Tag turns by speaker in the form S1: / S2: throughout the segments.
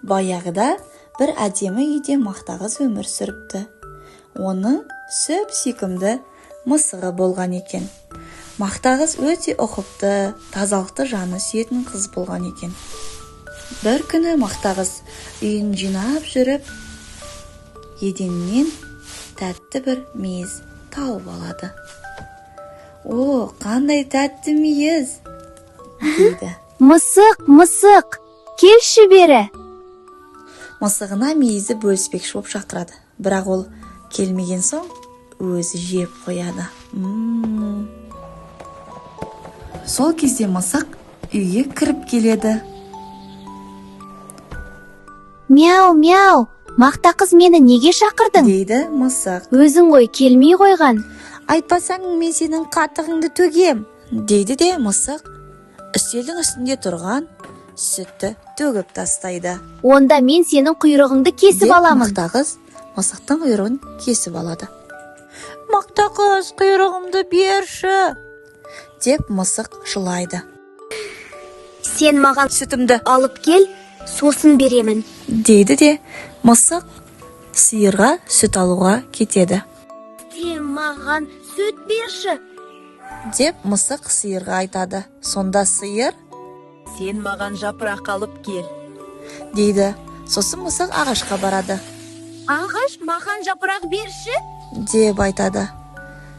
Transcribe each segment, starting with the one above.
S1: Баяғыда бір әдемі үйде Мақтақыз өмір сүріпті. Оның сүп-сүйкімді мысығы болған екен. Мақтақыз өте ұқыпты, тазалықты жаны сүйетін қыз болған екен. Бір күні Мақтақыз үйін жинап жүріп, еденнен тәтті бір мейіз тауып алады. О, қандай тәтті мейіз, дейді.
S2: Мысық, мысық, келші бері.
S1: Мысығына мейізді бөліспекші болып шақырады. Бірақ ол келмеген соң өзі жеп қояды. Сол кезде мысық үйге кіріп келеді.
S2: Мяу, мяу, Мақтақыз, мені неге шақырдың?
S1: Дейді мысық.
S2: Өзің ғой келмей қойған.
S1: Айтпасаң, мен сенің қатығыңды төгем, дейді де мысық үстелдің үстінде тұрған сүтті төгіп тастайды.
S2: Онда мен сенің құйрығыңды кесіп
S1: Деп
S2: аламын.
S1: Мақтақыз мысықтың құйрығын кесіп алады. Мақтақыз, құйрығымды берші, деп мысық жылайды.
S3: Сен маған
S1: Сүтімді
S3: алып кел, сосын беремін.
S1: Дейді де мысық сиырға сүт алуға кетеді.
S3: Сен маған сүт берші.
S1: Деп мысық сиырға айтады. Сонда сиыр:
S4: Сен маған жапырақ алып кел.
S1: Дейді. Сосын мысық ағашқа барады.
S3: Ағаш, маған жапырақ берші.
S1: Деп айтады.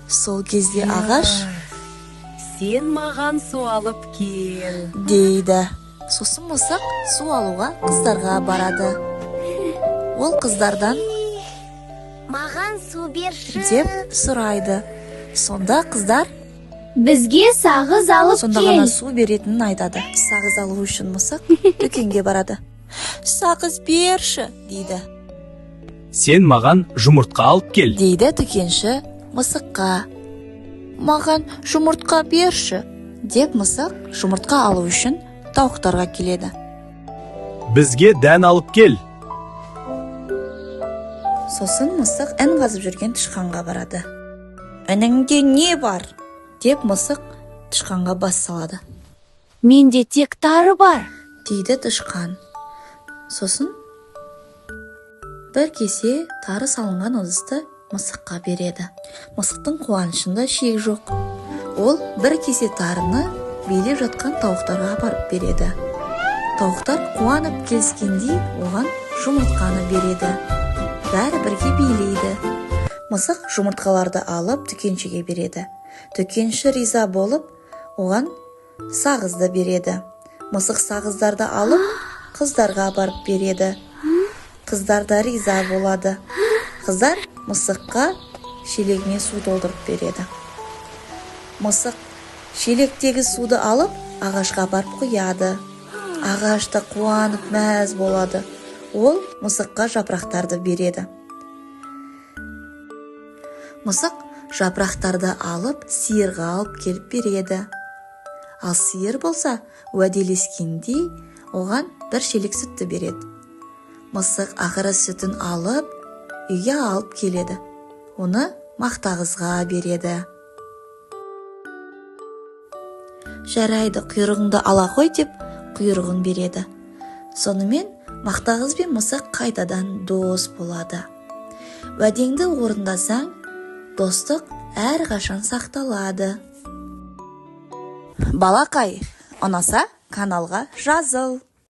S1: Сол кезде ағаш:
S4: Сен маған су алып кел.
S1: Дейді. Сосын мысық су алуға қыздарға барады. Ол қыздардан:
S3: Маған су берші.
S1: Деп сұрайды. Сонда қыздар
S2: Бізге сағыз алып
S1: сонда
S2: кел.
S1: ғана су беретінін айтады. Сағыз алу үшін мысық дүкенге барады. Сағыз берші, дейді.
S5: Сен маған жұмыртқа алып кел.
S1: Дейді дүкенші мысыққа. Маған жұмыртқа берші, деп мысық жұмыртқа алу үшін тауықтарға келеді.
S5: Бізге дән алып кел.
S1: Сосын мысық ін қазып жүрген тышқанға барады. Ініңде не бар? Деп мысық тышқанға бас салады.
S2: Менде тек тары бар.
S1: Дейді тышқан. Сосын бір кесе тары салынған ыдысты мысыққа береді. Мысықтың қуанышында шек жоқ. Ол бір кесе тарыны билеп жатқан тауықтарға апарып береді. Тауықтар қуанып келіскендей оған жұмыртқаны береді. Бәрі бірге билейді. Мысық жұмыртқаларды алып дүкеншіге береді. Дүкенші риза болып, оған сағызды береді. Мысық сағыздарды алып қыздарға апарып береді. Қыздар да риза болады. Қыздар мысыққа шелегіне су толтырып береді. Мысық шелектегі суды алып ағашқа апарып құяды. Ағаш та қуанып мәз болады. Ол мысыққа жапырақтарды береді. Мысық жапырақтарды алып сиырға алып келіп береді. Ал сиыр болса, уәделескендей оған бір шелек сүтті береді. Мысық ақыры сүтін алып үйге алып келеді. Оны Мақтақызға береді. Жарайды, құйрығыңды ала қой, деп құйрығын береді. Сонымен Мақтақыз бен мысық қайтадан дос болады. Уәдеңді орындасаң, достық әрқашан сақталады. Балақай, ұнаса, каналға жазыл.